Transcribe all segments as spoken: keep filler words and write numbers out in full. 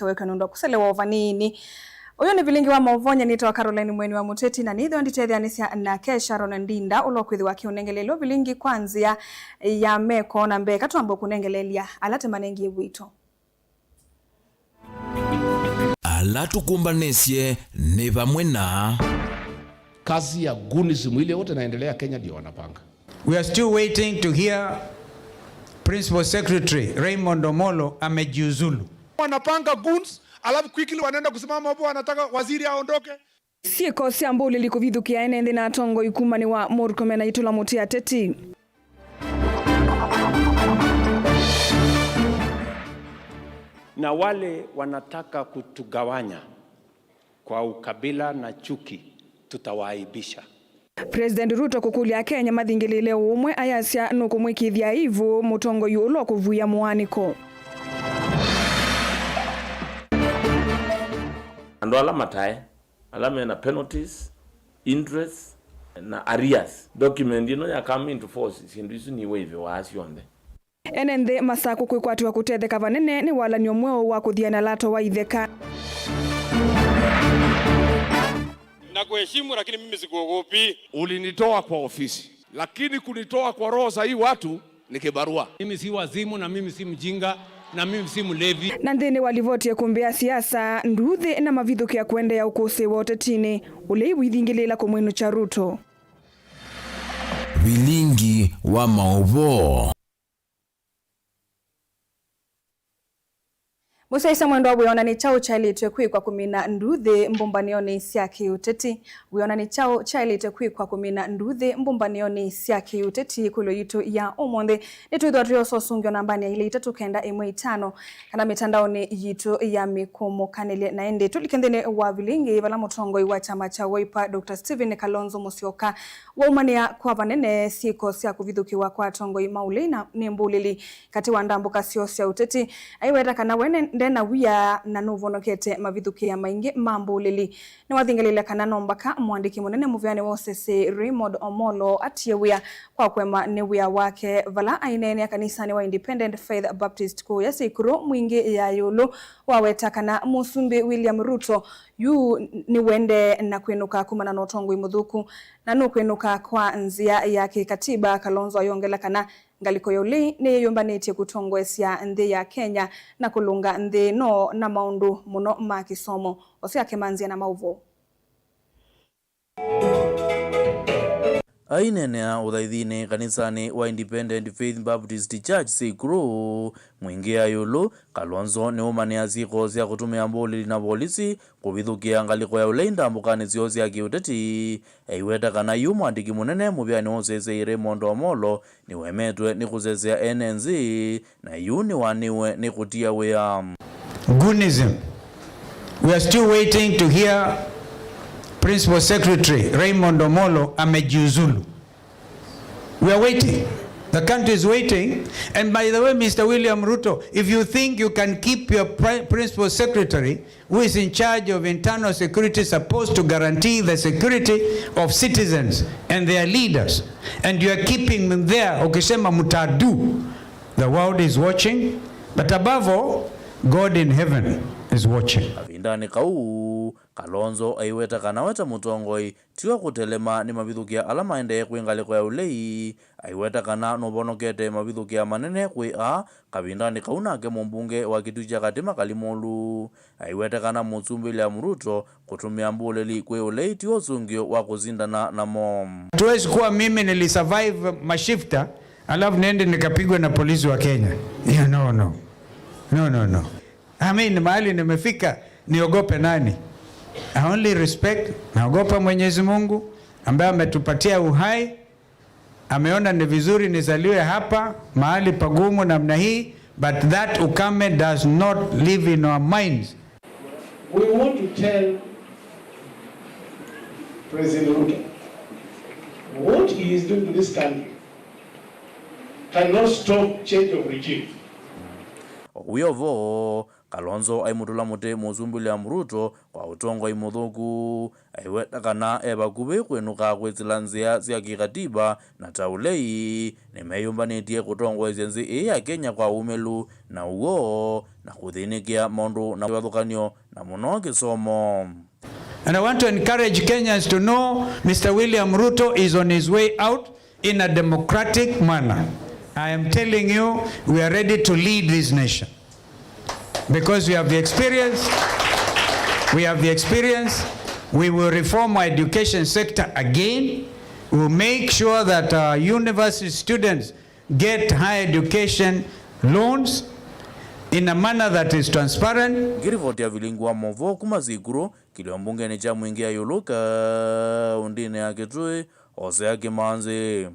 Weka nũndũ wa kũselewa o vanini. Ũyũ nĩ vilingi wa maũvoo, nĩtawa Caroline Mweni wa Mũteti, na nĩthĩwa nditetheanĩsya nake Sharon Ndinda, ũla ũkwĩthĩwa akĩũnengeleelya vilingi kwa nzĩa ya meko. Na mbee, katwambe kũnengeleelya ala tũmanengie wĩto. Ala tũkũmbanĩsye nĩ vamwe na kazi ya goonism ile yote inaendelea Kenya ndio wanapanga. We are still waiting to hear Principal Secretary Raymond Omolo amejiuzulu. Wanapanga goons, alafu quickly wanaenda kusimama hapo, wanataka waziri aondoke. Syĩko sya mbũlĩli kũvithũkĩa ene nthĩ na atongoi kuma nĩ wa Murkomen aitũla mũtĩ ateti. Na wale wanataka kutugawanya kwa ukabila na chuki, tutawaaibisha. President Ruto kũkũlya Akenya mathingĩlĩĩle ũũmwe, ayasya nũkũmwĩkĩĩthya aivu mũtongoi ũla ũkũvuĩa mũaanĩko. Andũ ala matae, ala mena penalties, interest, na arrears. Document ĩno ya come into force, syĩndũ isu nĩ waivĩwaa syonthe. Ene nthĩ masakũ kwĩkwatĩwa kũtetheka vanene nĩ walany'o mweũ wa kũthiana lato wa itheka. Nakuheshimu, lakini mimi sikuogopi. Ulinitoa kwa ofisi, lakini kunitoa kwa roho za hii watu ni kibarua. Mimi si wazimu na mimi si mjinga na mimi si mlevi. Na nthĩnĩ wa livoti ĩkumbĩ ya siasa, nduuthĩ na mavithũkĩa kũendeea ũkũsĩĩwa ũtetinĩ, ũlei wĩthingĩlĩĩla kũmwĩnũkya Ruto. Vilingi wa maũvoo. Mũsyaĩĩsya mwendwa, wĩona nĩ kyaũ kyaĩlĩtwe kwĩkwa kũmina nduuthĩ mbũmbanĩonĩ sya kĩũteti? Wĩona nĩ kyaũ kyaĩlĩtwe kwĩkwa kũmina nduuthĩ mbũmbanĩonĩ sya kĩũteti? Ĩkũlyo yitũ ya ũmũnthĩ, nĩtwĩthĩwa tũyosa ũsũngĩo nambanĩ ya ilĩ itatũ kenda ĩmwe itano kana mĩtandaonĩ yitũ ya mĩkũmũkanĩlye. Na ĩndĩ tũlike nthĩnĩ wa vilingi, vala mũtongoi wa kyama kya Wiper, Doctor Stephen Kalonzo Musyoka, waumanĩa kwa vanene syĩko sya kũvithũkĩwa kwa atongoi ma ũlei na nĩ mbũlĩli katĩ wa ndambũka syoo sya ũteti. Aiweta kana we ne-, nde na wia na nũvonokete mavithũkĩa maingĩ ma mbũlĩli. Nĩwathingĩlĩĩlya kana no mbaka mũandĩki mũnene mũvĩanĩ wa ũsese Raymond Omolo atie wĩa kwa kũema nĩ wĩa wake. Vala aineenea kanisanĩ wa Independent Faith Baptist kũũya Syĩkũrũ Mwingĩ ya ĩũlũ, waweta kana Mũsumbĩ William Ruto yu nĩwendee na kwĩnũka kumana na ũtongoi mũthũku, na nũkwĩnũka kwa nzĩa ya kĩkatiba. Kalonzo ayongela kana ngalĩko ya ũlei nĩyĩyũmbanĩtye kũtongoesya nthĩ ya Kenya na kũlũnga nthĩ ĩno na maũndũ mũno ma kĩsomo. Osea Kemanzia na maũvoo. Aineenea ũthaithinĩ kanisanĩ wa Independent Faith Baptist Church Syĩkũrũ Mwingĩ ya ĩũlũ, Kalonzo nĩwaumanĩa syĩko sya kũtũmĩa mbũlĩli na volisi kũvithũkĩa ngalĩko ya ũlei ndambũkanĩ syoo sya kĩũteti. Aiweta kana yu mũandĩki mũnene mũvĩanĩ wa ũsese Raymond Omolo nĩwemetwe nĩ kũsesea ene nthĩ, na yu nĩwanĩwe nĩ kũtia wĩa. Goonism. We are still waiting to hear Principal Secretary Raymond Omolo amejiuzulu. We are waiting. The country is waiting. And by the way, Mister William Ruto, if you think you can keep your pri-, principal secretary who is in charge of internal security, supposed to guarantee the security of citizens and their leaders, and you are keeping them there, ukisema mutadu, the world is watching, but above all, God in heaven is watching. Kavindanĩ kau, Kalonzo aiweta kana we ta mũtongoi tiwa kũtelema nĩ mavithũkĩa ala maendee kwĩ ngalĩko ya ũlei. Aiweta kana nũvonokete mavithũkĩa manene kwĩ aa kavindanĩ kau nake mũmbunge wa kĩtu kya Katĩ Makali Mũlu. Aiweta kana Mũsumbĩ William Ruto kũtũmĩa mbũlĩli kwĩ ũlei ti ũsũngĩo wa kũsindana namo. Hatuwezi kuwa mimi nilisurvive mashifta alafu niende nikapigwe na polisi wa Kenya. Yeah, no, no. No, no, no. I mean, mahali nimefika, niogope nani? I only respect, naogopa Mwenyezi Mungu ambaye ametupatia uhai. Ameona ni vizuri nizaliwe hapa, mahali pagumu namna hii, but that ukame does not live in our minds. We want to tell President Ruto what he is doing to this country cannot stop change of regime. Wĩ o vo, Kalonzo aimũtũla mũtĩ Mũsumbĩ William Ruto kwa ũtongoi mũthũku. Aiweta kana e vakuvĩ kwĩnũka kwĩsĩla nzĩa sya kĩkatiba na ta ũlei, nĩmeyũmbanĩtye kũtongoesya nthĩ ĩĩ ya Kenya kwa ũmĩlu na ũw'o, na kũthĩnĩkĩa maũndũ na kĩvathũkany'o, na mũno kĩsomo. And I want to encourage Kenyans to know Mister William Ruto is on his way out in a democratic manner. I am telling you, we are ready to lead this nation. Because we have the experience, we have the experience, we will reform our education sector again. We'll make sure that our university students get higher education loans in a manner that is transparent. Ngirivoti ya vilingi wa movoo kuma Sikuru, kĩlio mbungenĩ kya Mwingi ya ĩũlũ kaũndĩnĩ ya Kitui, Hosea Kimanzi.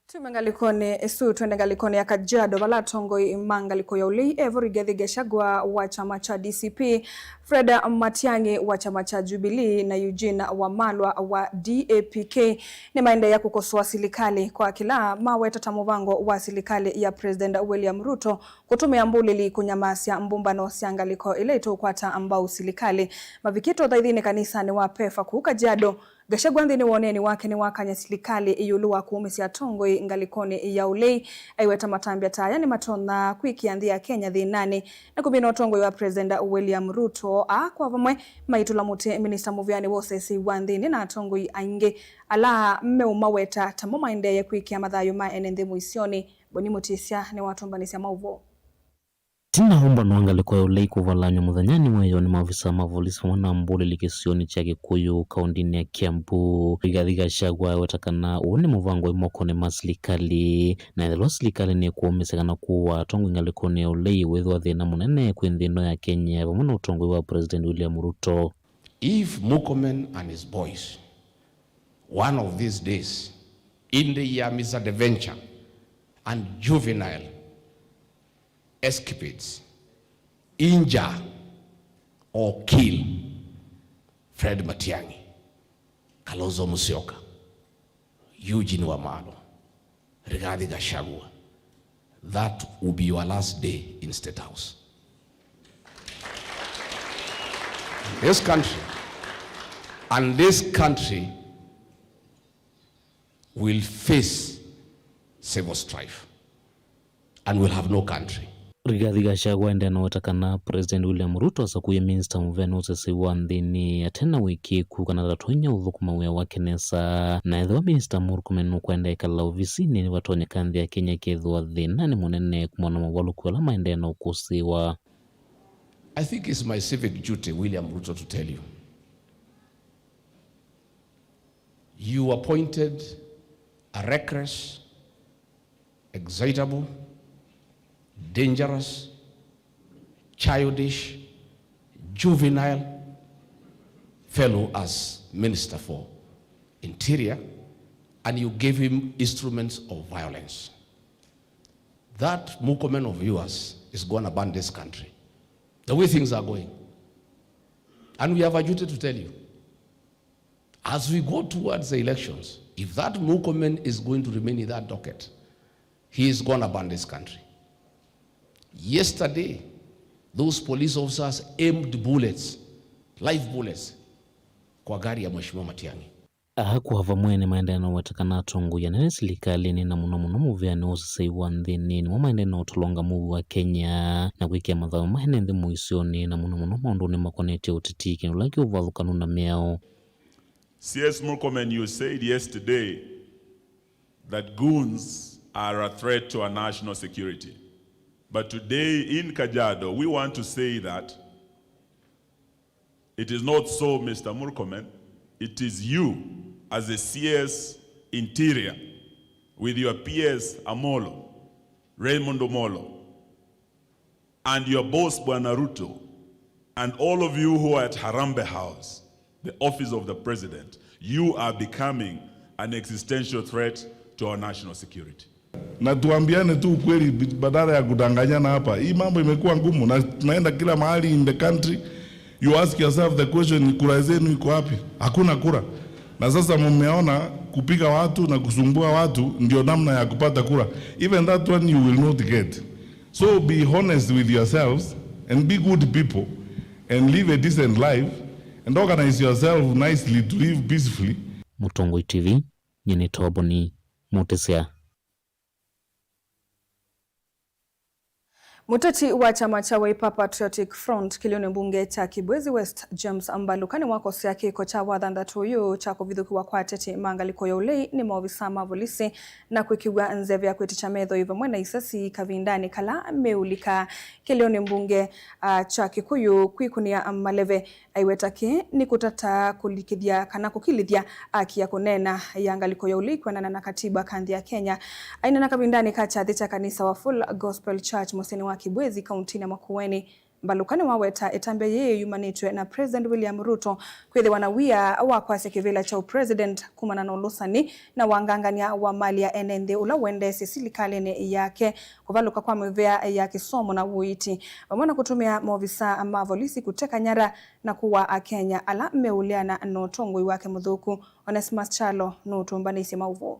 Tume ngalĩkonĩ ĩsu, twende ngalĩkonĩ ya Kajiado, vala atongoi ma ngalĩko ya ũlei evo Rigathi Gachagua wa kyama kya D C P, Fred Matiang'i wa kyama kya Jubilee na Eugene Wamalwa wa D A P K nĩmaendeea kũkosoa silikalĩ kwa kĩla maweta ta mũvango wa silikalĩ ya President William Ruto kũtũmĩa mbũlĩli kũnyamasya mbũmbano sya ngalĩko ila itũkwata mbau silikalĩ. Mavikĩte ũthaithinĩ kanisanĩ wa PEFA kũu Kajiado, Gachagua nthĩnĩ wa ũneeni wake nĩwakany'a silikalĩ ĩũlũ wa kũũmĩsya atongoi ngalĩkonĩ ya ũlei, aiweta matambya ta aya nĩmatonya kwĩkĩa nthĩ ya Kenya thĩnanĩ na kũmina ũtongoi wa President William Ruto, aa kwa vamwe maitũla mũtĩ minista mũvĩanĩ wa ũseseĩ wa nthĩnĩ na atongoi aingĩ ala meũmaweta ta mo maendeeye kwĩkĩa mathayũ ma ene nthĩ mũisyonĩ. Boni Mũtĩsya nĩwatũmbanĩsya maũvoo. Ĩtina wa ũmbano wa ngalĩko ya ũlei kũvalany'a mũthenyanĩ wa ĩyoo nĩ maovisaa ma volisi vamwe na mbũlĩli kĩsionĩ kya Kĩkũyũ kaũndĩnĩ ya Kiambu, Rigathi Gachagua aweta kana ũũ nĩ mũvango wĩ mokonĩ ma silikalĩ, na ethĩwa silikalĩ nĩkũũmĩsya kana kũũa atongoi ngalĩkonĩ ya ũlei wĩthĩwa thĩna mũnene kwĩ nthĩ ĩno ya Kenya vamwe na ũtongoi wa President William Ruto. If Murkomen and his boys, one of these days, in the year misadventure and juvenile escapades, injure or kill Fred Matiang'i, Kalonzo Musyoka, Eugene Wamalwa, Rigathi Gachagua, that will be your last day in State House. This country, and this country will face civil strife and will have no country. Rigathi Gachagua aendee na weta kana President William Ruto asakuie minista mũvea nĩ ũseseĩ wa nthĩnĩ ate na wĩkĩĩku kana ndatonya ũthũkũma wĩa wake nesa. Na ethĩwa Minista Murkomen nũkwenda ĩkala ovisinĩ, nĩvatonyeka nthĩ ya Kenya ĩkethĩwa thĩnanĩ mũnene kumana na movalũku ala maendee na ũkũsĩĩwa. I think it's my civic duty, William Ruto, to tell you. You appointed a reckless, excitable, dangerous, childish, juvenile fellow as Minister for Interior, and you gave him instruments of violence. That Murkomen of yours is gonna burn this country. The way things are going. And we have a duty to tell you. As we go towards the elections, if that Murkomen is going to remain in that docket, he is gonna burn this country. Yesterday, those police officers aimed bullets, live bullets, kwa gari ya Mheshimiwa Matiang'i. Aa kwa vamwe nĩmaendee na ũweta kana atongoi anene silikalĩnĩ na mũno mũno mũvĩanĩ wa ũseseĩ wa nthĩnĩ nĩmo maendee na ũtũlonga mũuo wa Kenya na kwĩkĩa mathayũ ma ene nthĩ mũisyonĩ na mũno mũno maũndũnĩ makonetye ũteti, kĩndũ kĩla kĩ ũvathũkanu na mĩao. C S Murkomen, you said yesterday that goons are a threat to our national security. But today in Kajiado, we want to say that it is not so, Mister Murkomen. It is you, as a C S Interior, with your P S Amolo, Raymond Omolo, and your boss, Bwana Ruto, and all of you who are at Harambee House, the office of the president, you are becoming an existential threat to our national security. Na tuambiane tu ukweli, badala ya kudanganyana hapa. Hii mambo imekuwa ngumu na tunaenda kila mahali in the country. You ask yourself the question, kura zenu iko wapi? Hakuna kura. Na sasa mmeona kupiga watu na kusumbua watu ndio namna ya kupata kura. Even that one you will not get. So be honest with yourselves and be good people and live a decent life and organize yourself nicely to live peacefully. Mũtongoi T V, nyie nĩ Toboni Mũtĩsya. Mũteti wa kyama kya Wiper Patriotic Front kĩlĩonĩ mbunge kya Kibwezi West, James Mbaluka, nĩwakosea kĩko kya wathanthatũ ũyũ kya kũvithũkĩwa kwa ateti ma ngalĩko ya ũlei nĩ maovisa ma volisi na kwĩkĩw'a nzeve ya kwĩtĩkya metho ĩ vamwe na isasi kavindanĩ kala meũlika kĩlĩonĩ mbunge, ah, kya Kĩkũyũ kwĩkũnĩa maleve. Aiweta kĩĩ nĩ kũtata kũlikĩthya kana kũkilĩthya aki ya kũneena ya ngalĩko ya ũlei kwĩanana na katiba ka nthĩ ya Kenya. Aineena kavindanĩ ka kyathĩ kya kanisa wa Full Gospel Church mũsyĩnĩ wa Kibwezi, kauntinĩ ya Makueni, Mbaluka nĩwaweta ĩtambya yĩĩ yumanĩtw'e na President William Ruto kwĩthĩwa na wia wa kwasya kĩvĩla kya ũpresident kumana na ũlũsani na wangangany'a wa mali ya ene nthĩ ũla ũendeesye silikalĩnĩ yake, kũvalũka kwa mĩvĩa ya kĩsomo na ũiiti, vamwe na kũtũmĩa maovisa ma volisi kũteka nyara na kũwaa Akenya ala meũleana na ũtongoi wake mũthũku. Onesmus Kyalo nũtũmbanĩisye maũvoo.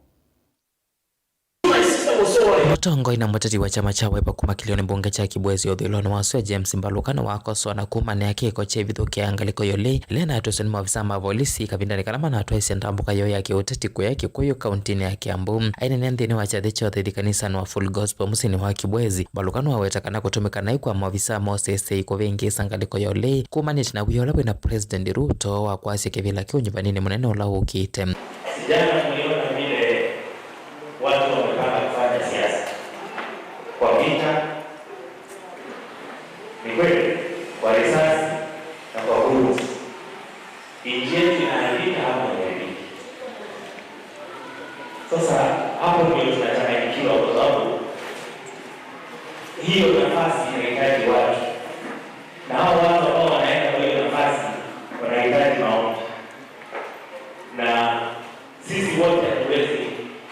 Mũtongoi na mũteti wa kyama kya Wiper kuma kĩlĩonĩ mbunge kya Kibwezi ũthũĩlonĩ wa sua James Mbaluka nĩwakosoa na kumanĩa kĩko kya ĩvithũkĩa ngalĩko ya ũlei ĩla ĩnatwĩswe nĩ maovisa ma volisi kavindanĩ kala manatwaĩsye ndambũka yoo ya kĩũteti kũya Kĩkũyũ kauntinĩ ya Kiambu. Aineenea nthĩnĩ wa kyathĩ kya ũthaithi kanisanĩ wa Full Gospel mũsyĩnĩ wa Kibwezi, Mbaluka nĩwaweta kana kũtũmĩka naĩ kwa maovisa ma ũseseĩ kũvĩngĩĩsa ngalĩko ya ũlei kumanĩte na wia ũla wĩ na President Ruto wa kwasya kĩvĩla kĩu nyuvaninĩ mũnene ũla ũkĩte. Sijana mliona vile watu wamepanga kufanya siasa kwa vita, ni kweli, kwa risasi na kwa bunduki. Nchi yetu inaharibika ama haiharibiki? Sasa hapo ndio tunachanganyikiwa, kwa sababu hiyo nafasi inahitaji watu, na hao watu ambao wanaenda kwa hiyo nafasi wanahitaji maombi, na sisi wote hatuwezi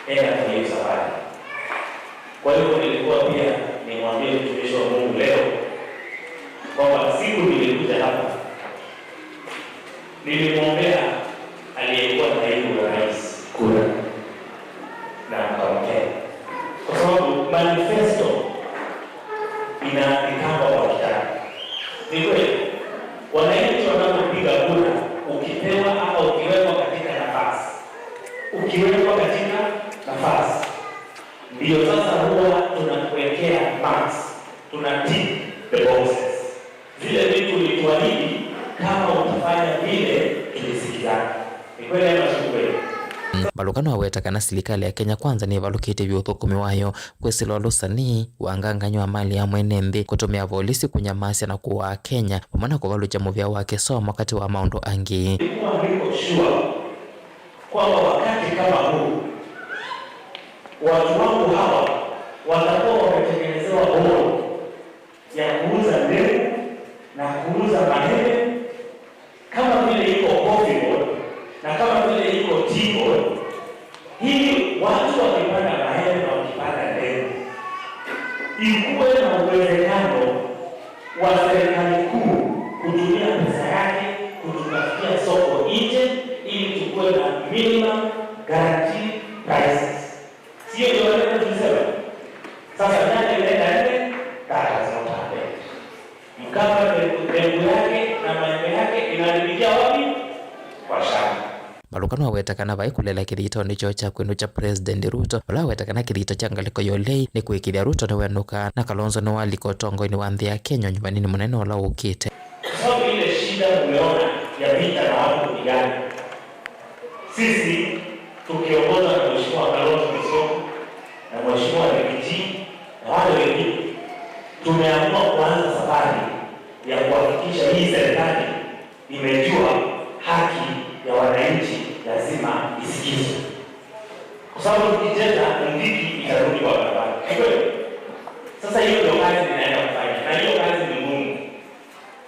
enda kwa hiyo safari. Kwa hivyo nilikuwa pia nimwambie mtumishi wa Mungu leo kwamba siku nilikuja hapa, nilimwombea aliyekuwa naibu wa rais kura na mkampeni, kwa sababu manifesto inaandikangwa kwa kitabu. Ni kweli, wananchi wanapopiga kura, ukipewa ama ukiwekwa katika nafasi, ukiwekwa katika nafasi, ndiyo sasa huwa tunakuwekea marks, tuna tick the boxes. Zile vitu ulituahidi, kama utafanya vile tulisikizana. Ni kweli ama si kweli? Mbaluka nĩwaweta kana silikalĩ ya Kenya Kwanza nĩĩvalũkĩtye vyũ ũthũkũmi wayo kwĩsĩla ũlũsani, wangangany'a wa mali ya mwene nthĩ, kũtũmĩa volisi kũnyamasya na kũwaa Akenya, vamwe na kũvalũkya mũvĩa wa kĩsomo katĩ wa maũndũ angĩ. Nilikuwa niko sure kwamba wakati kama huu, watu wangu hawa watakuwa wametengenezewa ball ya kuuza ndengu na kuuza maembe, kama vile iko coffee board na kama vile iko tea board, ili watu wakipanda maembe na wakipanda ndengu, ikuwe na uwezekano wa serikali kuu kutumia pesa yake kututafutia soko nje ili tukuwe na minimum guaranteed prices. Sio ndio maneno tulisema? Sasa miaka imeenda nne, that has not happened. Mkapa ndengu, ndengu yake na maembe yake inaharibikia wapi? Kwa shamba. Mbaluka nĩwaweta kana vai kũlela kĩthitonĩ kyoo kya kwĩnũkya President Ruto, vala waweta kana kĩthito kya ngalĩko ya ũlei nĩ kũĩkĩĩthya Ruto nĩwenũka, na Kalonzo nĩwalika ũtongoinĩ wa nthĩ ya Kenya ũnyuvaninĩ mũnene ũla ũkĩte. Kwa sababu ile shida mmeona ya vita na watu kupigana, sisi tukiongozwa na Mheshimiwa Kalonzo Musyoka na Mheshimiwa Rigiji na wale wengine, tumeamua kuanza safari ya kuhakikisha hii serikali imejua haki ya wananchi lazima isikizwe, kwa sababu tukiteta, muziki itarudi kwa barabara. Ni kweli? Sasa hiyo ndio kazi ninaenda kufanya, na hiyo kazi ni ngumu.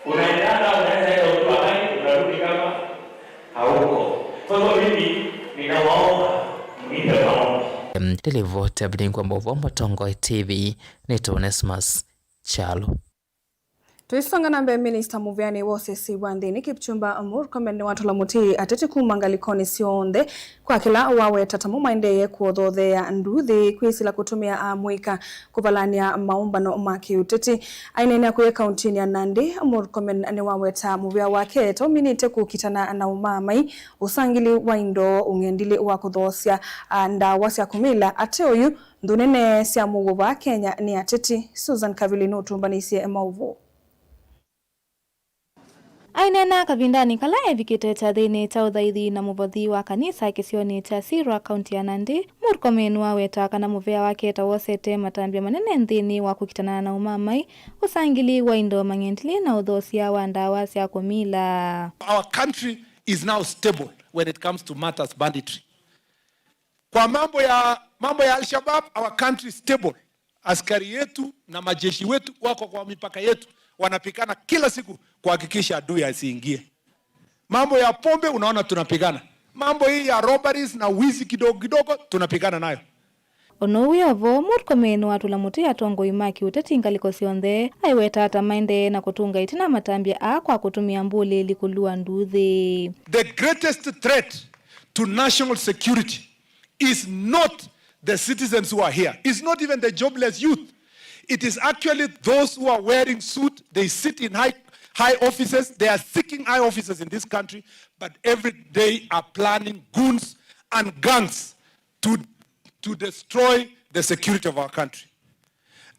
Unaendanga, unaweza enda ukiwa hai, unarudi kama hauko. Kwa hivyo mimi ninawaomba mnipe maombi. Em, nĩ livoti ya Bidingwa Mbovo, Mũtongoi T V, nĩ Onesmus Kyalo. Tũisonga na mbee, minista mũvĩanĩ wa ũsesi wa nthĩnĩ Kipchumba Murkomen nĩwatũla mũtĩ ateti kuma ngalĩkonĩ syonthe kwa kĩla waweta ta mo maendee kũothothea nduthi kwĩsĩla kũtũmĩa amũika kũvalany'a maũmbano ma kĩũteti. Aineenea kũya kauntinĩ ya Nandi, Murkomen nĩwaweta mũvĩa wake ta ũminĩte kũkitana na ũmaamai, ũsangĩli wa indo, ũng'endilĩ wa kũthoosya, a, ndawa sya kũmila. Ate oyu, nthũ nene sya mũuo vaa Kenya nĩ ateti. Susan Kavili nũtũmbanĩsye maũvoo. Aineena kavindanĩ kala evikĩte kyathĩnĩ kya ũthaithi na mũvothi wa kanisa kĩsionĩ kya Sirwa, kaunti ya Nandi, Murkomen nĩwaweta kana mũvĩa wake ta wosete matambya manene nthĩnĩ wa kũkitana na ũmamai, ũsangĩli wa indo mang'endilĩ na ũthoosya wa ndawa sya kũmila. Our country is now stable when it comes to matters banditry. Kwa mambo ya, mambo ya Al-Shabaab, our country is stable. Askari yetu na majeshi wetu wako kwa mipaka yetu, wanapigana kila siku kuhakikisha adui asiingie. Mambo ya pombe, unaona tunapigana. Mambo hii ya robberies na wizi kidogo kidogo, tunapigana nayo. Ũnou wĩ o vo, Murkomen nĩwatũla mũtĩ atongoi ma kĩũteti ngalĩko syonthe, aiweta ta maendee na kũtũnga ĩtina matambya aa kwa kũtũmĩa mbũlĩĩli kũlua nduthi. The greatest threat to national security is not the citizens who are here. It's not even the jobless youth. It is actually those who are wearing suit. They sit in high, high offices. They are seeking high offices in this country, but every day are planning goons and gangs to, to destroy the security of our country.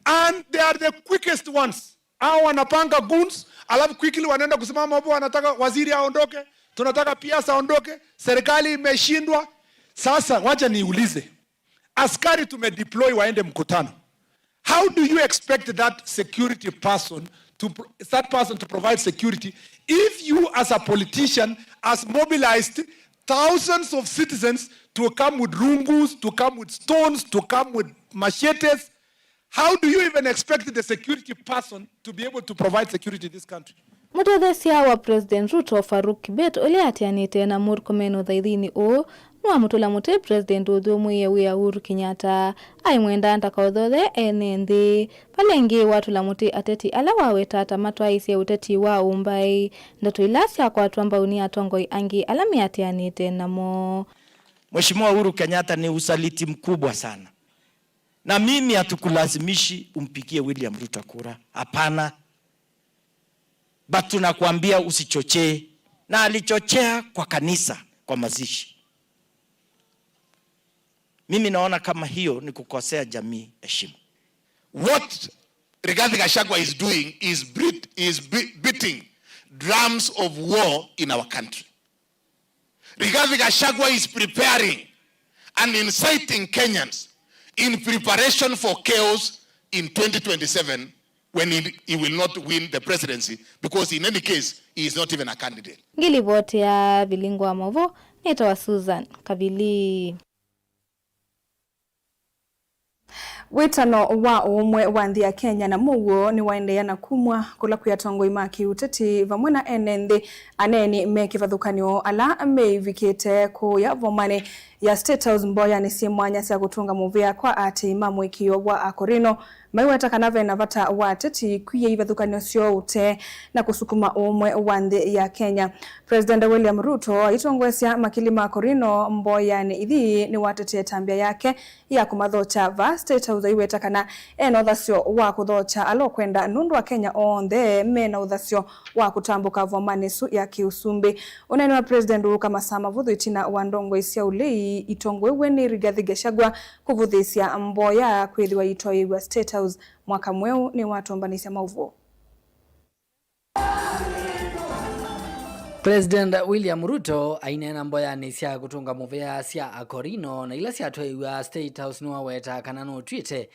And they are the quickest ones. Hao wanapanga goons, alafu quickly wanaenda kusimama hapo, wanataka waziri aondoke, tunataka P S aondoke, serikali imeshindwa. Sasa wacha niulize, askari tumedeploy waende mkutano. How do you expect that security person to pro-, that person to provide security if you as a politician has mobilized thousands of citizens to come with rungus, to come with stones, to come with machetes? How do you even expect the security person to be able to provide security in this country? Mũtetheesya wa President Ruto, Faruk Kibet, ũla atianĩte na Murkomen ũthaithinĩ ũũ, nĩwamũtũla mũtĩ President ũthũmũĩe wĩa Uhuru Kenyatta, aimwenda ndakaũthothe ene nthĩ. Vala ĩngĩ watũla mũtĩ ateti ala waweta ta matwaĩĩsye ũteti wa ũmbaĩ, ndeto ila syakwatwa mbau nĩ atongoi angĩ ala meatĩanĩte namo. Mheshimiwa Uhuru Kenyatta ni usaliti mkubwa sana. Na mimi hatukulazimishi umpigie William Ruto kura. Hapana. But tunakuambia usichochee. Na alichochea kwa kanisa, kwa mazishi. Mimi naona kama hiyo ni kukosea jamii heshima. What Rigathi Gachagua is doing is beat-, is be-, beating drums of war in our country. Rigathi Gachagua is preparing and inciting Kenyans in preparation for chaos in twenty twenty-seven when he, he will not win the presidency because in any case he is not even a candidate. Ngilivoti ya vilingo wa maũvoo nĩtawa Susan Kavili. Wĩtano wa ũũmwe wa nthĩ ya Kenya na mũuo nĩwaendeea na kumw'a, kũla kwĩ atongoi ma kĩũteti vamwe na ene nthĩ, aneeni me kĩvathũkany'o ala meivikĩte kũya vomanĩ ya State House mboyanĩ syĩ mwanya sya kũtũnga mũvea kwa aatĩĩi ma mũĩkĩĩo wa Akorino, maiweta kana ve na vata wa ateti kwia ivathũkany'o syoo ũtee na kũsukuma ũũmwe wa nthĩ ya Kenya. President William Ruto aitongoesya makili ma Akorino mboyanĩ ĩthi nĩwatetee ĩtambya yake ya kũmathokya vaa State House, aiweta kana e na ũthasyo wa kũthokya ala ũkwenda, nũndũ Akenya onthe me na ũthasyo wa kũtambũka vomanĩ ĩsu ya kĩũsumbĩ. Ũneeni wa President ũũka masaa mavũthũ ĩtina wa ndongoi sya ũlei itongoew'e nĩ Rigathi Gachagua kũvũthĩĩsya mboya kwĩthĩwa itwaĩĩw'a State House mwaka mweũ nĩwatũmbanĩsya maũvoo. President William Ruto aineena mboyanĩ sya kũtũnga mũvea sya Akorino na ila syatwaĩw'a State House nĩwaweta kana nũtw'ĩte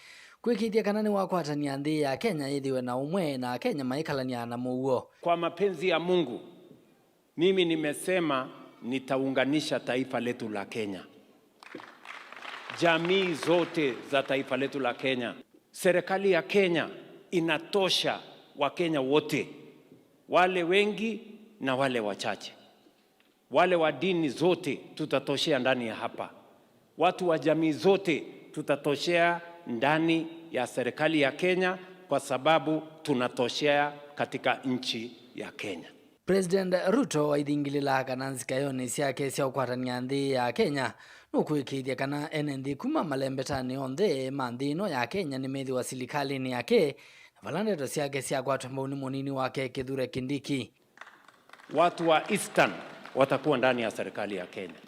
kũĩkĩĩthya kana nĩwakwatany'a nthĩ ya Kenya yĩthĩwe na ũmwe na Akenya maikalany'a na mũuo. Kwa mapenzi ya Mungu, mimi nimesema nitaunganisha taifa letu la Kenya. Jamii zote za taifa letu la Kenya. Serikali ya Kenya inatosha Wakenya wote, wale wengi na wale wachache. Wale wa dini zote tutatoshea ndani ya hapa. Watu wa jamii zote tutatoshea ndani ya serikali ya Kenya, kwa sababu tunatoshea katika nchi ya Kenya. President Ruto aithingĩlĩla kana nzikayonĩ syake sya ũkwatany'a nthĩ ya Kenya nũkũĩkĩĩthya kana ene nthĩ kuma malembetanĩ onthe ma nthĩ ĩno ya Kenya nĩmethĩwa silikalĩnĩ yake, na vala ndeto syake syakwatwa mbau nĩ mũnini wake Kithure Kindiki. Watu wa Eastern watakuwa ndani ya serikali ya Kenya.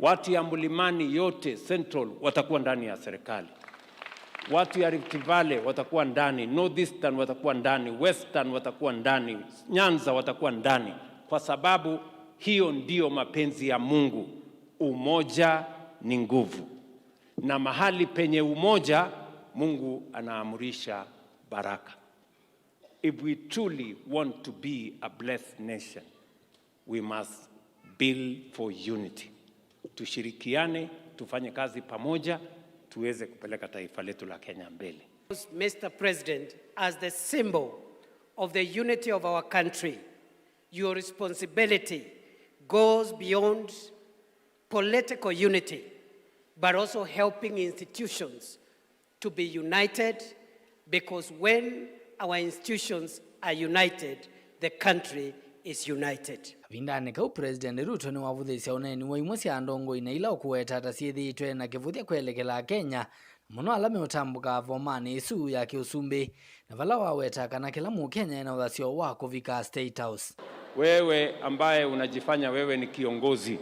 Watu ya Mlimani yote Central watakuwa ndani ya serikali. Watu ya Rift Valley watakuwa ndani, North Eastern watakuwa ndani, Western watakuwa ndani, Nyanza watakuwa ndani, kwa sababu hiyo ndio mapenzi ya Mungu. Umoja ni nguvu. Na mahali penye umoja, Mungu anaamurisha baraka. If we truly want to be a blessed nation, we must build for unity. Tushirikiane, tufanye kazi pamoja, tuweze kupeleka taifa letu la Kenya mbele. Mister President, as the symbol of the unity of our country, your responsibility goes beyond political unity, but also helping institutions to be united, because when our institutions are united, the country is united. Kavindanĩ kau, President Ruto nĩwavũthĩsya ũneeni wa imwe sya ndongoi na ila ũkũweta ta syĩthĩĩtwe na kĩvũthya kwelekela Kenya, na mũno ala meũtambũka vomanĩ ĩsu ya kĩũsumbĩ, na vala waweta kana kĩla Mũkenya ena ũthasyo wa kũvika State House. Wewe ambaye unajifanya wewe ni kiongozi,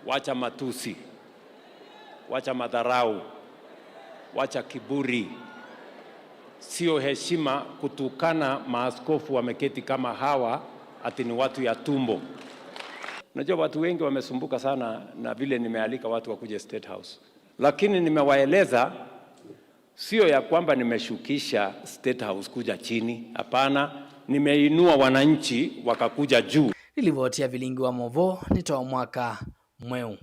wacha matusi, wacha madharau, wacha kiburi. Sio heshima kutukana maaskofu wameketi kama hawa ati ni watu ya tumbo. Unajua, watu wengi wamesumbuka sana na vile nimealika watu wakuje State House, lakini nimewaeleza, sio ya kwamba nimeshukisha State House kuja chini. Hapana, nimeinua wananchi wakakuja juu. Nĩ livoti ya Vilingi wa Mauvoo, nĩ ta mwaka mweũ.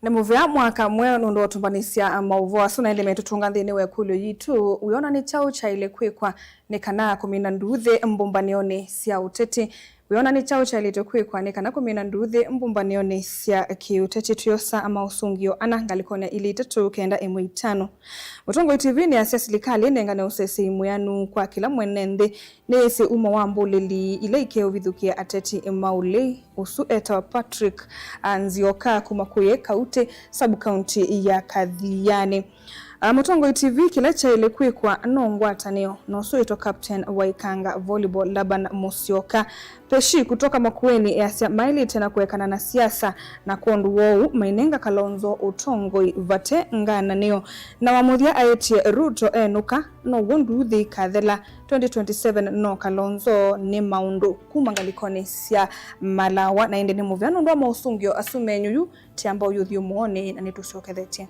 Nĩ mũvea mwaka mweũ nũndũ wa ũtũmbanĩsya maũvoo asu, na ĩndĩ metũtũnga nthĩnĩ wa ĩkũlyo yitũ, wĩona nĩ kyaũ kyaĩle kwĩkwa nĩ kana kũmina nduuthĩ mbũmbanĩonĩ sya ũteti? Wĩona nĩ kyaũ kyaĩlĩte kwĩkwa nĩ kana kũmina nduuthĩ mbũmbanĩonĩ sya kĩũteti? Twĩosa maũsũngĩo ana ngalĩkonĩ ya ilĩ itatũ kenda ĩmwe itano. Mũtongoi T V nĩasya silikalĩ nengane ũsesei mwĩanu kwa kĩla mwene nthĩ, nĩyĩsĩ umo wa mbũlĩli ila ikeũvithũkĩa ateti maũlei. Ũsu etawa Patrick, a, Nzioka kuma Kũyĩ Kautĩ, sub-county ya Kathiani. A, Mũtongoi T V kĩla kyaĩle kwĩkwa no ngwatanĩo, na ũsu wĩtwa captain wa Ikanga Volleyball Laban Musyoka. Peshi kutoka Makueni easya maĩlĩte na kũekana na siasa, na kwondũ wa ũu mainenga Kalonzo ũtongoi vate ngananĩo. Na wa mũthya aĩtye Ruto enũka, now'o nduuthĩ ikathela. Twenty twenty-seven no Kalonzo nĩ maũndũ. Kuma ngalĩkonĩ sya malawa, na ĩndĩ nĩ mũvea nũndũ wa maũsũngĩo asu menyu yu, tiamba ũyũthi ũmũonĩ na nĩtũsyokethetye.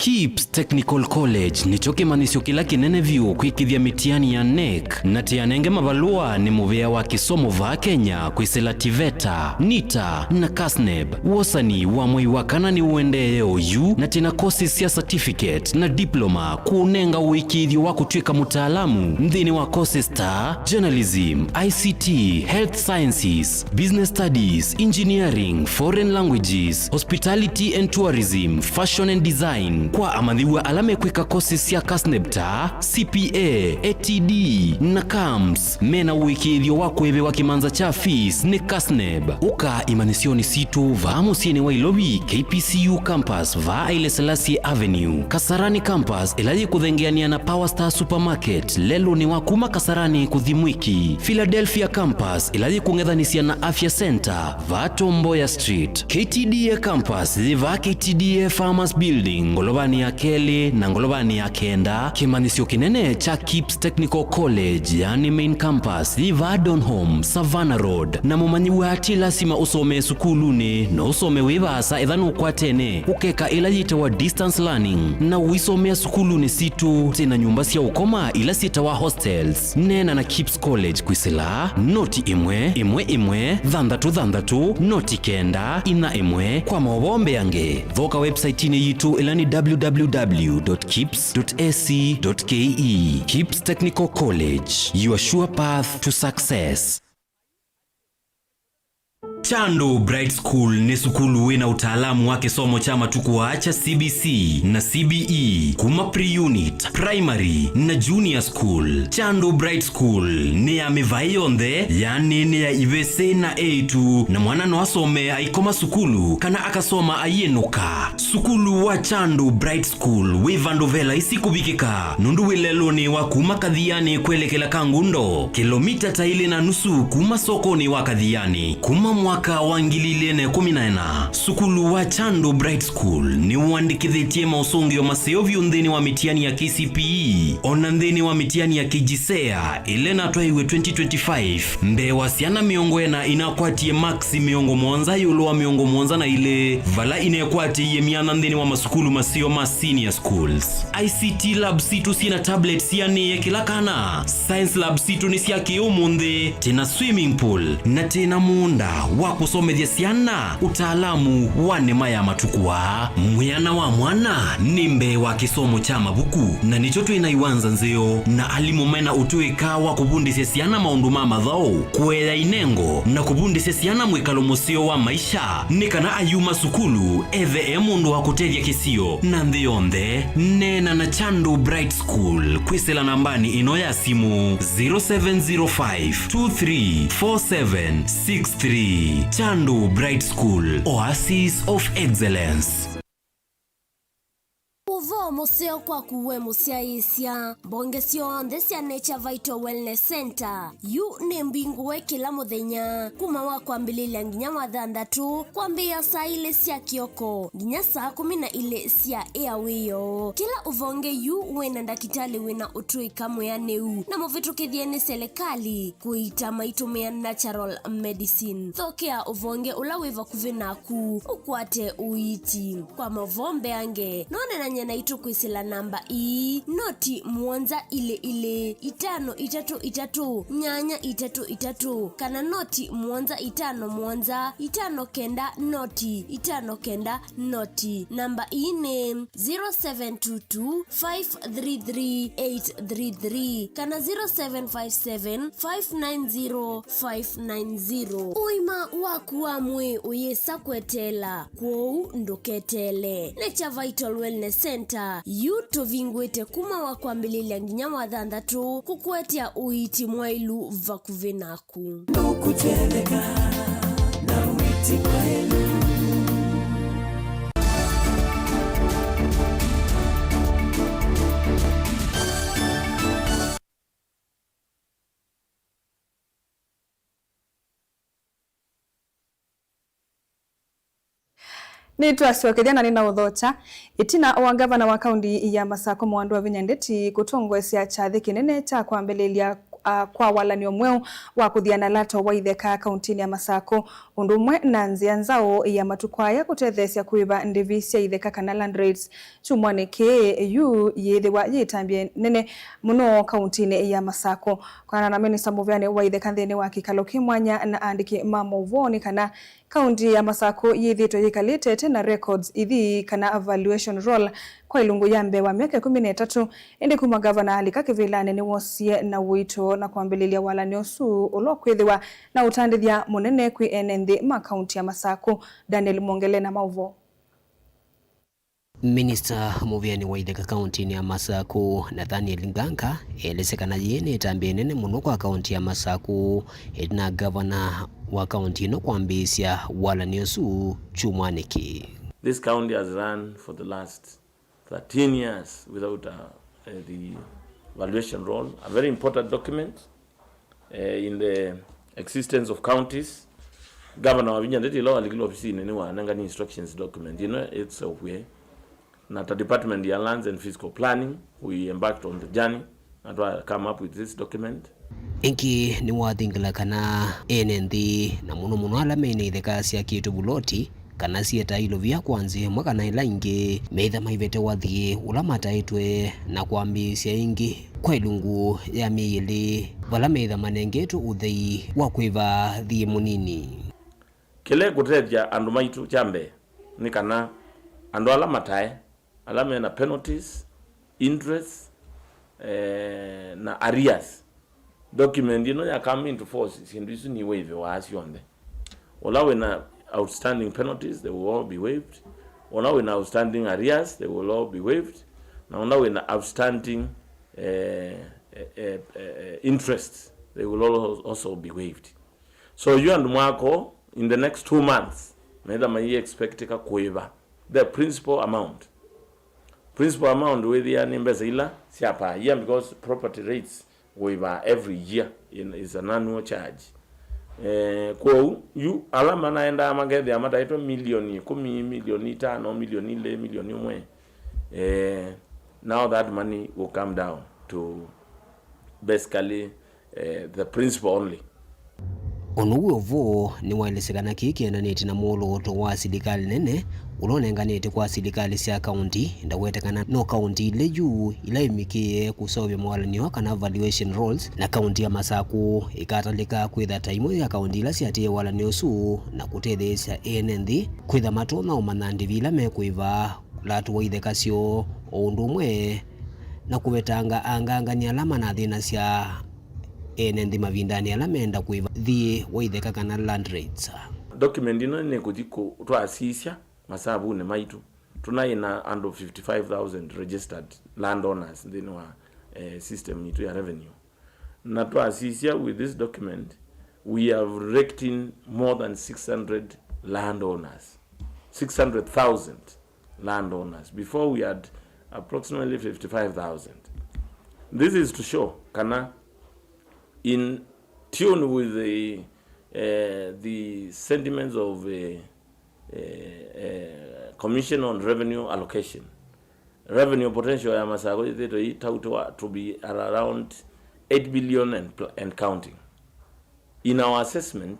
KIPPS Technical College nĩkyo kĩmanyĩsyo kĩla kĩnene vyũ kwĩkĩthya mĩtiani ya NEC, na tĩanenge mavalũa nĩ mũvĩa wa kĩsomo vaa Kenya kwĩsĩla TVETA, NITA, na KASNEB. Wosani wa mwei wa kana nĩũendee oyu, na twĩna courses sya certificate na diploma kũũnenga ũĩkĩĩthyo wa kũtw'ĩka mũtaalamu nthĩnĩ wa courses ta journalism, I C T, health sciences, business studies, engineering, foreign languages, hospitality and tourism, fashion and design. Kwa amanyĩw'a ala mekwĩka courses sya KASNEB ta C P A, A T D, na CAMS, mena ũĩkĩĩthyo wa kũĩvĩwa kĩmanza kya fees nĩ KASNEB. Ũka imanyĩsyonĩ sitũ vaa mũsyĩnĩ wa Ilovi, K P C U campus, vaa Haile Selassie Avenue, Kasarani campus, ĩla yĩkũthengeanĩa na Power Star Supermarket, lelũnĩ wa kuma Kasarani kũthi Mwiki, Philadelphia campus, ĩla yĩkũng'ethanĩsya na Afya Center, vaa Tom Mboya Street, K T D A campus, yĩ vaa K T D A Farmers Building, ngolovanĩ ya kelĩ na ngolovanĩ ya kenda. Kĩmanyĩsyo kĩnene kya KIPPS Technical College, yani main campus, yĩ vaa Donholm, Savannah Road. Na mũmanyĩw'a ti lasima ũsomee sukulunĩ, no ũsome wĩ vaasa ethĩwa nũkwatene ũkeka ĩla yĩtawa distance learning, na ũisomea sukulunĩ sitũ. Twĩna nyũmba sya ũkoma ila syĩtawa hostels. Neena na KIPPS College kwĩsĩla noti ĩmwe, ĩmwe, ĩmwe, thanthatũ, thanthatũ, noti kenda, inya, ĩmwe. Kwa maũvoo mbeange, thoka website-inĩ yitũ ĩla nĩ www w dot kips dot a c dot k e. Kips Technical College, your sure path to success. Chandu Bright School nĩ sukulu wĩ na ũtaalamu wa kĩsomo kya matukũ aa kya C B C na C B E, kuma pre-unit, primary, na junior school. Chandu Bright School nĩ ya mĩvaĩ yonthe, yaani nĩ ya ivĩsĩ na eĩtu, na mwana no asome aikoma sukulu kana akasoma aiĩnũka. Sukulu wa Chandu Bright School wĩ vandũ ve laisi kũvikĩka, nũndũ wĩ lelũnĩ wa kuma Kathiani kwelekela Kangundo, kĩlomita ta ilĩ na nusu kuma sokonĩ wa Kathiani. Kuma mwaka wa ngili ilĩ na ĩkũmi na ĩna, sukulu wa Chandu Bright School nĩwandĩkĩthĩtye maũsũngĩo maseo vyũ nthĩnĩ wa mĩtiani ya K C P E, o na nthĩnĩ wa mĩtiani ya K J S E A, ĩla ĩnatwaiwe twenty twenty-five. Mbee wa syana mĩongo ĩna inakwatie maksi mĩongo mũonza ĩũlũ wa mĩongo mũonza na ilĩ, vala inekwatĩie myanya nthĩnĩ wa masukulu maseo ma senior schools. I C T lab sitũ syĩ na tablets sianĩe kĩla kana. Science lab sitũ nĩ sya kĩ-ũmũnthĩ, twĩ na swimming pool, na twĩ na mũũnda wa kũsomethya syana ũtaalamu wa nĩma ya matukũ aa. Mwĩana wa mwana nĩ mbee wa kĩsomo kya mavuku, na nĩkyo twĩ na iwanza nzeo na alimũ mena ũtũĩka wa kũvundĩsya syana maũndũ ma mathaũ, kũea inengo, na kũvundĩsya syana mwĩkalo mũseo wa maisha, nĩ kana ayuma sukulu ethe e mũndũ wa kũtethya kĩsio na nthĩ yonthe. Neena na Chandu Bright School kwĩsĩla nambanĩ ĩno ya simũ, zero seven zero five two three four seven six three. Chandu Bright School, Oasis of Excellence. Ũvoo mũseo kwaku we mũsyaĩĩsya. Mbonge syonthe sya Nature Vital Wellness Center yu nĩ mbingũe kĩla mũthenya, kuma wa kwambĩlĩlya nginya wa thanthatũ, kwambĩĩa saa ilĩ sya kĩoko nginya saa kũmi na ilĩ sya ĩa wĩoo. Kĩla ũvonge yu wĩ na ndakĩtalĩ wĩ na ũtũĩka mwĩanĩu na mũvĩtũkĩthye nĩ selekalĩ kũiita maitũmĩa natural medicine. Thokea ũvonge ũla wĩ vakuvĩ naku ũkwate ũiiti. Kwa mavoo mbeange, no nenany'e naitũ kwĩsĩla namba ii, noti mũonza ilĩ ilĩ, itano itatũ itatũ, nyanya itatũ itatũ, kana noti mũonza itano mũonza, itano kenda noti, itano kenda noti. Namba ii nĩ zero seven two two five three three eight three three kana zero seven five seven five nine zero five nine zero. Ũima waku wa mwĩĩ ũyĩsa kweteela, kwoou ndũketeele. Nature Vital Wellness Center yu tũvingũĩte kuma wa kwambĩlĩlya nginya wa thanthatũ kũkũetea ũiiti mwaĩlu vakuvĩ naku. Ndũkũtetheka na wĩti mwaĩlu. Nĩtwasyokethya na nĩnaũthokya. Ĩtina wa ngavana wa kaunti ya Masakũ Mwandũ Wavinya Ndeti kũtongoesya kyathĩ kĩnene kya kwambĩlĩlya, a, kwa walan'yo mweũ wa kũthiana lato wa itheka kauntinĩ ya Masakũ, ũndũ ũmwe na nzĩa nzaũ ya matukũ aya kũtetheesya kũĩva ndĩvi sya itheka kana land rates, kyumwanĩ kĩĩ yu yĩĩthĩwa yĩ ĩtambya nene mũno kauntinĩ ya Masakũ. Kũanana na minista mũvĩanĩ wa itheka nthĩnĩ wa kĩkalo kĩ mwanya na aandĩki ma maũvoo, nĩ kana kaunti ya Masakũ yĩthĩĩtwe yĩkalĩte ĩte na records ithi kana valuation roll kwa ilungu ya mbee wa myaka ĩkũmi na ĩtatũ, ĩndĩ kuma ngavana alika kĩvĩlanĩ nĩwosie na ũito na kwambĩlĩlya walan'yo ũsu ũla ũkwĩthĩwa na ũtandĩthya mũnene kwĩ ene nthĩ ma kaunti ya Masakũ. Daniel Mwongele na maũvoo. Minista mũvĩanĩ wa itheka kauntinĩ ya Masakũ, Nathaniel Nganga, elesya kana yĩĩ nĩ ĩtambya ĩnene mũno kwa kaunti ya Masakũ, ĩtina ngavana wa kaunti ĩno kwambĩĩsya walan'yo ũsu kyumwanĩ kĩĩ. This county has run for the last thirteen years without, uh, uh, the valuation roll, a very important document, uh, in the existence of counties. Governor Wavinya Ndeti ĩla walikile ofisinĩ nĩwanengani instructions document ĩno ĩseũvw'e, na ta department ya lands and physical planning, we embarked on the journey na twa come up with this document. Ĩngĩ nĩwathingila kana ene nthĩ, na mũno mũno ala mena itheka syakĩtwe vuloti, kana syĩ tailo via kwa nzĩa ĩmwe kana ĩla ĩngĩ, meĩtha maivete wathi ũla mataĩtwe na kwambĩĩsya ĩngĩ kwa ĩlungu ya myei ĩlĩ, vala meĩtha manengetwe ũthei wa kwĩva thiĩ mũnini. Kĩla ĩkũtethya andũ maitũ kya mbee nĩ kana andũ ala matae ala mena penalties, interest, eh, na arrears. Document ĩno ya come into force, syĩndũ isu ni waivĩwaa syonthe. Ũla wĩna outstanding penalties, they will all be waived. Ũla wĩna outstanding arrears, they will all be waived. Na ũla wĩna outstanding, eh, eh, eh, eh, interest, they will al-, also be waived. So yu andũ mwako, in the next two months, metha mai expectĩka kũĩva the principal amount. Principal amount wĩthĩa nĩ mbesa ila sya per year, because property rates wĩvaa every year in, is an annual charge. Eh, kwoou yu ala manaendaa makethĩa mataĩtwe milioni ĩkũmi, milioni itano, milioni ilĩ, milioni ũmwe. Eh, now that money will come down to basically, eh, the principal only. O na ũu wĩ o vo, nĩwaelesya kana kĩĩ kĩendanĩtye na mwolooto wa silikalĩ nene ũla ũnenganĩtwe kwa silikalĩ sya kaũnti, ndawete kana no kaũnti ilĩ yu ila imĩkĩĩe kũseũvya mawalany'o kana valuation rolls, na kaũnti ya Masakũ ĩkatalĩka kwĩtha ta ĩmwe ya kaũnti ila syaatĩĩe walany'o ũsu na kũtetheesya ene nthĩ kwĩtha matonya ũmanya ndĩvi ila mekũĩva, ũlatũ wa itheka syoo, o ũndũ ũmwe na kũvetanga angangani ala manathĩnasya ene nthĩ mavindanĩ ala meenda kũĩva thiĩ wa itheka kana land rates. Document ĩno nĩkũthi kũ-, twasisya masavunĩ maitũ, tũnaĩ na andũ fifty-five thousand registered landowners nthĩnĩ wa, eh, system itũ ya revenue. Na twasisya with this document, we have raked in more than six hundred landowners, six hundred thousand landowners. Before, we had approximately fifty-five thousand. This is to show kana in tune with the, eh, the sentiments of, eh, eh, eh, Commission on Revenue Allocation. Revenue potential ya Masakũ yĩthĩtwe ĩtautwa to be at around eight billion and pl-, and counting. In our assessment,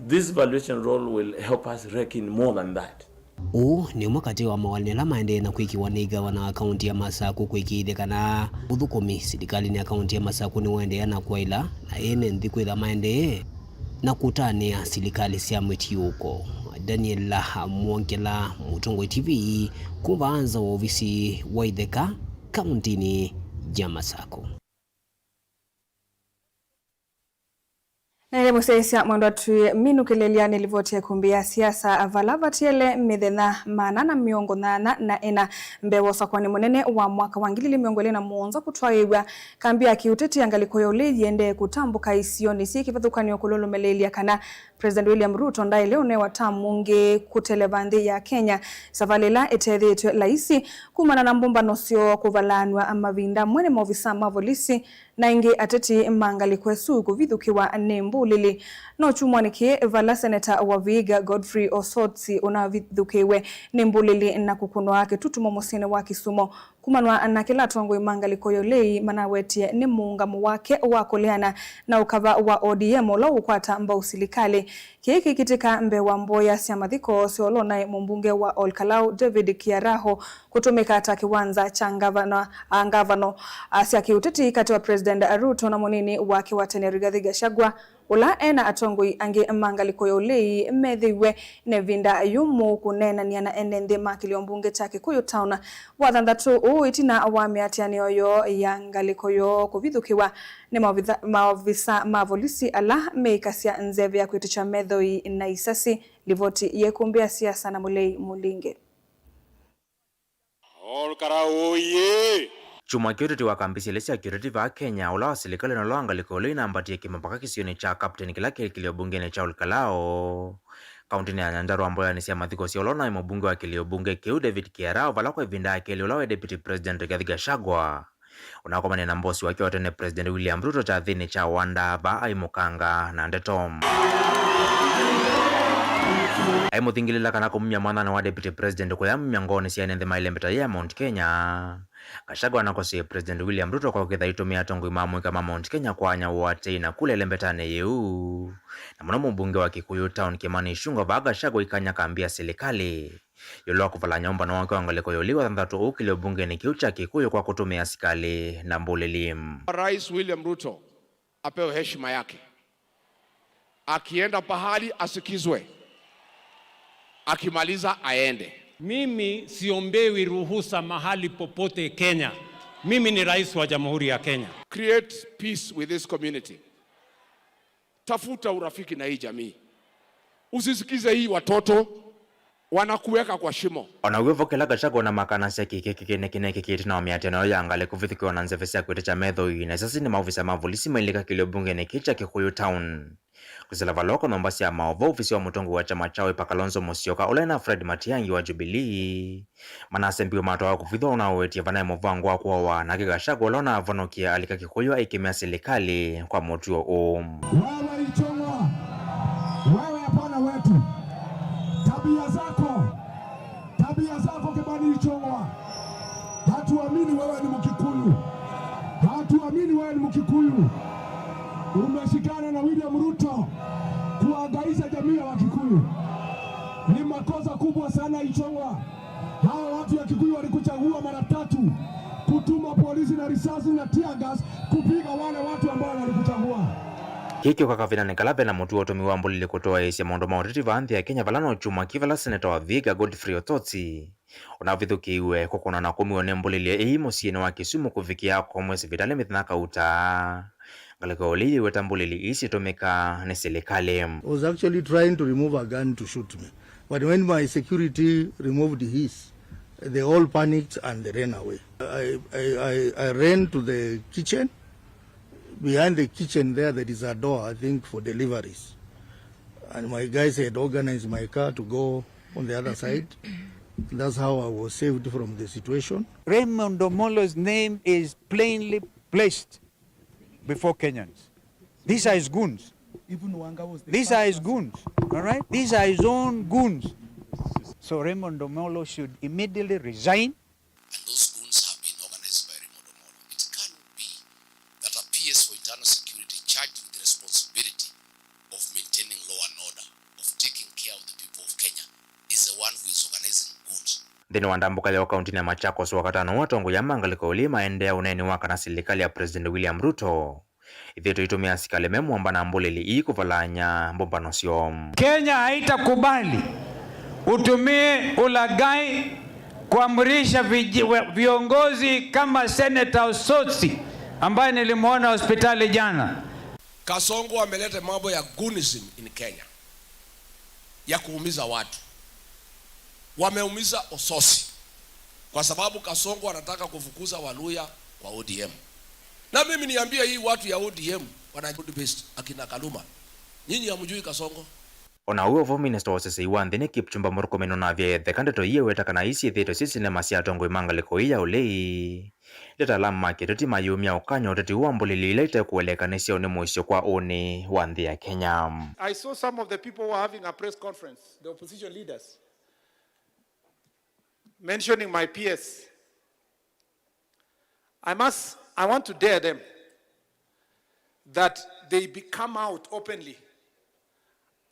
this valuation roll will help us rake in more than that. Ũũ nĩ ũmwe katĩ wa mawalany'o ala maendee na kwĩkĩwa nĩ ngavana wa kaũnti ya Masakũ kũĩkĩĩthya kana ũthũkũmi silikalĩnĩ ya kaũnti ya Masakũ nĩũendeea na kwaĩla na ene nthĩ kwĩtha maendee na kũtanĩa silikalĩ sya mũtiũko. Daniel Mwongela, Mũtongoi T V, kuma nza wa ovisi wa itheka kaũntinĩ ya Masakũ. Na ĩndĩ mũsyaĩĩsya mwendwa, twĩminũkĩlĩlya nĩ livoti ya ĩkũmbĩ ya siasa, vala vatiele mĩthenya maana na mĩongo nyanya na ĩna mbee wa ũsakũani mũnene wa mwaka wa ngili ilĩ mĩongo ĩlĩ na mũonza kũtwaĩĩw'a, kambi ya kĩũteti ya ngalĩko ya ũlei yĩendee kũtambũka isionĩ syĩ kĩvathũkany'o kũlũlũmĩlĩĩlya kana President William Ruto ndaĩle ũnewa tamu ũngĩ kũteleva nthĩ ya Kenya, savalĩ ĩla ĩtethĩĩtw'e laisi kumana na mbũmbano syoo kũvalaanw'a mavinda amwe nĩ maovisa ma volisi na ĩngĩ ateti ma ngalĩko ĩsu kũvithũkĩwa nĩ mbũlĩli. No kyumwanĩ kĩĩ vala Seneta wa Vihiga Godfrey Osotsi ũnavithũkĩiwe nĩ mbũlĩli na kũkũnwa kĩtutumo mũsyĩnĩ wa Kisumu. Kumanwa na kĩla atongoi ma ngalĩko ya ũlei manawetie nĩ mũũngamo wake wa kũleana na ũkava wa O D M ũla ũkwata mbau silikalĩ. Kĩĩ kĩkĩtĩka mbee wa mboya sya mathiko sya ũla ũnaĩ mũmbunge wa Ol Kalou David Kiaraho kũtũmĩka ta kĩwanza kya ngavana, a, ngavano, a, sya kĩũteti katĩ wa President Ruto na mũnini wake wa tene Rigathi Gachagua, ũla e na atongoi angĩ ma ngalĩko ya ũlei methĩiwe nĩ ĩvinda yũmũ kũneenany'a na ene nthĩ ma kĩlio mbunge kya Kikuyu Town. Wathanthatũ ũũ ĩtina wa mĩatĩanĩo yoo ya ngalĩko yoo kũvithũkĩwa nĩ maovitha-, maovisa ma volisi ala meĩkasya nzeve ya kwĩtĩkya methoi na isasi. Livoti ya ĩkũmbĩ ya siasa na Mũlei Mũlinge. Ol Kalou oye! Kyumwa kĩu ũteti wa kambi syelĩ sya kĩũteti vaa Kenya, ũla wa silikalĩ na ũla wa ngalĩko ya ũlei inambatie kĩmapaka kĩsionĩ kya Captain kĩla kĩ kĩlio mbungenĩ kya Ol Kalou, kaũntinĩ ya Nyandarua, mboyanĩ sya mathiko sya ũla ũnaĩ mũmbunge wa kĩlio mbunge kĩu David Kiaraho, vala kwa ĩvinda ya kelĩ ũla waĩ Deputy President Rigathi Gachagua ũnakomanie na mbosi wake wa tene President William Ruto kyathĩnĩ kya Wanda vaa aimũkanga na ndeto. Aimũthingĩlĩla kana kũmumya mwananĩ wa Deputy President kũyamumya ngoonĩ sya ene nthĩ maĩle mbeta ya Mount Kenya, Gachagua nakosie President William Ruto kwa kwĩtha aitũmĩa atongoi ma mũika ma Mount Kenya kwanya ũatĩĩi na kula ĩlembetanĩ yĩu, na mũno mũmbunge wa Kikuyu Town Kimani Ichung'wah vaa Gachagua aikany'a kambi ya silikalĩ ĩũlũ wa kũvalany'a ũmbano wake wa ngalĩko ya ũlei wa thanthatũ ũũ kĩlio mbungenĩ kĩu kya Kikuyu kwa kũtũmĩa asikalĩ na mbũlĩli. Rais William Ruto apewe heshima yake. Akienda pahali asikizwe, akimaliza aende. Mimi siombewi ruhusa mahali popote Kenya. Mimi ni rais wa Jamhuri ya Kenya. Create peace with this community. Tafuta urafiki na hii jamii. Usisikize hii watoto wanakuweka kwa shimo. Ona w'o vo kĩla Gachagua na makanasya kĩkĩ kĩkĩnĩkĩnĩkĩkĩte na mĩatĩano ya ngalĩ kũvithũkĩwa na nzeve sya kwĩtĩkya metho ii, na sasa nĩ maovisa ma volisi mailika kĩlio mbungenĩ kĩĩ kya Kikuyu Town. Kwĩsĩla vala ũko nyũmba sya maũvoo, ovisi wa mũtongoi wa kyama kya Wiper Kalonzo Musyoka, ũla na Fred Matiang'i wa Jubilee, manasembiwe matwawa kũvithwa ũnawetie vanaĩ mũvango wa kũawa nake Gachagua ũla ũnavonokie alika Kikuyu aikemea silikalĩ kwa mũtuo ũũ. Wewe Ichung'wa, wewe hapana wetu. Tabia zako, tabia zako Kimani Ichung'wa. Hatuamini wewe ni Mkikuyu. Hatuamini wewe ni Mkikuyu. Umeshikana na William Ruto kuangaiza jamii ya Wakikuyu. Ni makosa kubwa sana Ichung'wa. Hawa watu ya Kikuyu walikuchagua mara tatu kutuma polisi na risasi na tear gas kupiga wale watu ambao walikuchagua. Kĩĩ kĩũka kavindanĩ kala vena mũtuo ũtũmiwa mbũlĩlĩ kũtwaĩĩsya maũndũ ma ũteti vaa nthĩ ya Kenya, vala no kyumwa kĩ vala seneta wa Vihiga Godfrey Otsotsi ũnavithũkĩiwe kũkũna na kũmiwa nĩ mbũlĩlĩ ĩĩ mũsyĩnĩ wa Kisumu kũvikĩa akomwe sivitalĩ mĩthenya kauta. Ngalĩko ũlĩ yĩweta mbũlĩlĩ ii syĩtũmĩka nĩ silikalĩ. I was actually trying to remove a gun to shoot me. But when my security removed his, they all panicked and they ran away. I, I, I, I ran to the kitchen. Behind the kitchen there, there is a door, I think, for deliveries. And my guys had organized my car to go on the other side. That's how I was saved from the situation. Raymond Omolo's name is plainly placed before Kenyans. These are his goons. These are his goons. All right? These are his own goons. So Raymond Omolo should immediately resign. And those goons have been organized by Raymond Omolo. It cannot be that a P S for internal security charged with the responsibility of maintaining law and order, of taking care of the people of Kenya, is the one who is organizing goons. Nthĩnĩ wa ndambũka ya kauntinĩ ya Machakos wakatano, atongoi ma ngalĩko ũlĩ maendea ũneeni wa kana silikalĩ ya President William Ruto ĩthĩĩtwe ĩitũmĩa asikalĩ me mũamba na mbũlĩlĩ ii kũvalany'a mbũmbano syoo. Kenya haitakubali utumie ulaghai kuamrisha viji-, we-, viongozi kama Senator Osotsi ambaye nilimwona hospitali jana. Kasongo ameleta mambo ya goonism in Kenya, ya kuumiza watu. Wameumiza Osotsi kwa sababu Kasongo anataka kufukuza Waluya kwa O D M. Na mimi niambie hii watu ya O D M, wana broad based, akina Kaluma. Nyinyi hamjui Kasongo? Ona ũu vo, minista wa ũseseĩ wa nthĩ nĩ Kipchumba Murkomen ũnavya etheka ndeto ii eweta kana ii syĩthĩĩtwe syĩ sinema sya atongoi ma ngalĩko ii ya ũlei. Ndeto ala ma kĩũteti mayumya ũkany'a ũteti ũũ wa mbũlĩlĩ ila itekũelekanĩsya ũnĩ mũisyo kwa ũnĩ wa nthĩ ya Kenya. I saw some of the people who are having a press conference, the opposition leaders, mentioning my P S. I must, I want to dare them that they be, come out openly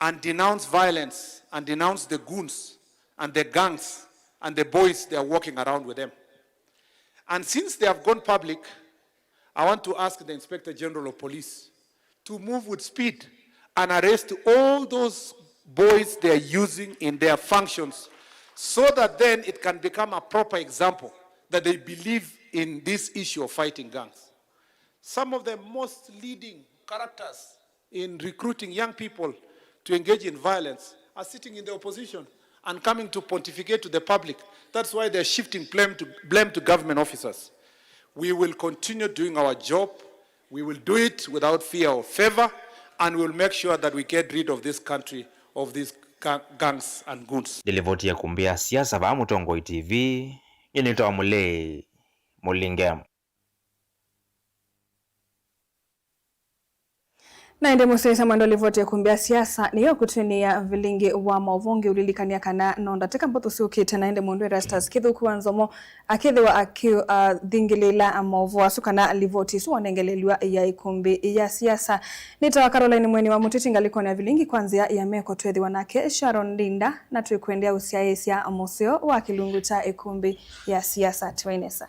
and denounce violence and denounce the goons and the gangs and the boys they are walking around with them. And since they have gone public, I want to ask the Inspector General of Police to move with speed and arrest all those boys they are using in their functions, so that then it can become a proper example that they believe in this issue of fighting gangs. Some of the most leading characters in recruiting young people to engage in violence are sitting in the opposition and coming to pontificate to the public. That's why they're shifting blame to, blame to government officers. We will continue doing our job. We will do it without fear or favor, and we will make sure that we get rid of this country of these ga-, gangs and goons. Nĩ livoti ya ĩkũmbĩ ya siasa vaa Mũtongoi T V, nyie nĩtawa Mũlei Mũlinge. Na ĩndĩ mũsyaĩĩsya mwendwa, livoti ya ĩkũmbĩ ya siasa nĩyo ĩkũtwinĩa vilingi wa maũvoo. Ngĩũlilikany'a kana no ndatĩka mbũthũ syũkĩte, na ĩndĩ mũndũ Erastus Kĩthũku wa Nzomo akĩthĩwa akĩthingĩlĩĩla maũvoo asu kana livoti ĩsu wanengelelw'a ya ĩkũmbĩ ya siasa. Nĩtawa Caroline Mweni wa Mũtiti, ngalĩkonĩ ya vilingi kwa nzĩa ya meko twĩthĩwa nake Sharon Ndinda, na twĩkwendea ũsyaĩĩsya mũseo wa kĩlungu kya ĩkũmbĩ ya siasa. Tiwainesa.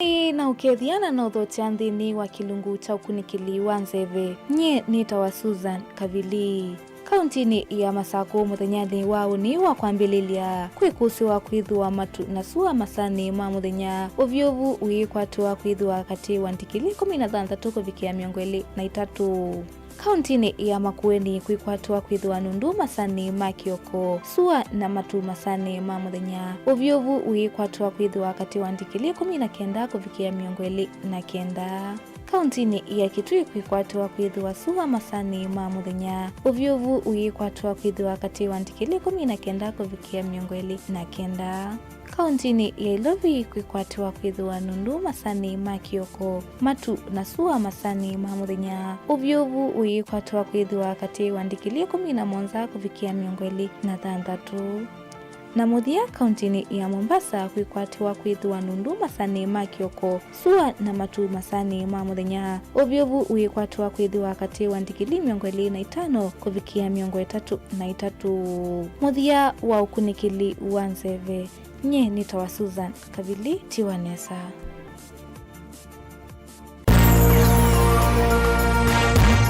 Ĩĩ, na ũkethĩa na nothokya nthĩnĩ wa kĩlungu kya ũkunĩkĩli wa nzeve. Nyie nĩtawa Susan Kavili. Kauntinĩ ya Masakũ, mũthenyanĩ wa ũnĩ wa kwambĩlĩlya, kwĩkũsĩwa kwĩthĩwa matu na sua masanĩ ma mũthenya. Ũvyũvu wĩkwatĩwa kwĩthĩwa katĩ wa ndikili ĩkũmi na thanthatũ kũvikĩa mĩongo ĩlĩ na itatũ. Kauntinĩ ya Makueni, kwĩkwatĩwa kwĩthĩwa nundu masanĩ ma kĩoko, sua na matu masanĩ ma mũthenya. Ũvyũvu wĩkwatĩwa kwĩthĩwa katĩ wa ndikili ĩkũmi na kenda kũvikĩa mĩongo ĩlĩ na kenda. Kauntinĩ ya Kitui, kwĩkwatĩwa kwĩthĩwa sua masanĩ ma mũthenya. Ũvyũvu wĩkwatĩwa kwĩthĩwa katĩ wa ndikili ĩkũmi na kenda kũvikĩa mĩongo ĩlĩ na kenda. Kauntinĩ ya Ilovi, kwĩkwatĩwa kwĩthĩwa nundu masanĩ ma kĩoko, matu na sua masanĩ ma mũthenya. Ũvyũvu wĩkwatĩwa kwĩthĩwa katĩ wa ndikili ĩkũmi na mũonza kũvikĩa mĩongo ĩlĩ na thanthatũ. Na mũthya, kauntinĩ ya Mombasa, kwĩkwatĩwa kwĩthĩwa nundu masanĩ ma kĩoko, sua na matu masanĩ ma mũthenya. Ũvyũvu wĩkwatĩwa kwĩthĩwa katĩ wa ndikili mĩongo ĩlĩ na itano kũvikĩa mĩongo ĩtatũ na itatũ. Mũthya wa ũkunĩkĩli wa nzeve, nyie nĩtawa Susan Kavili. Tiwa nesa.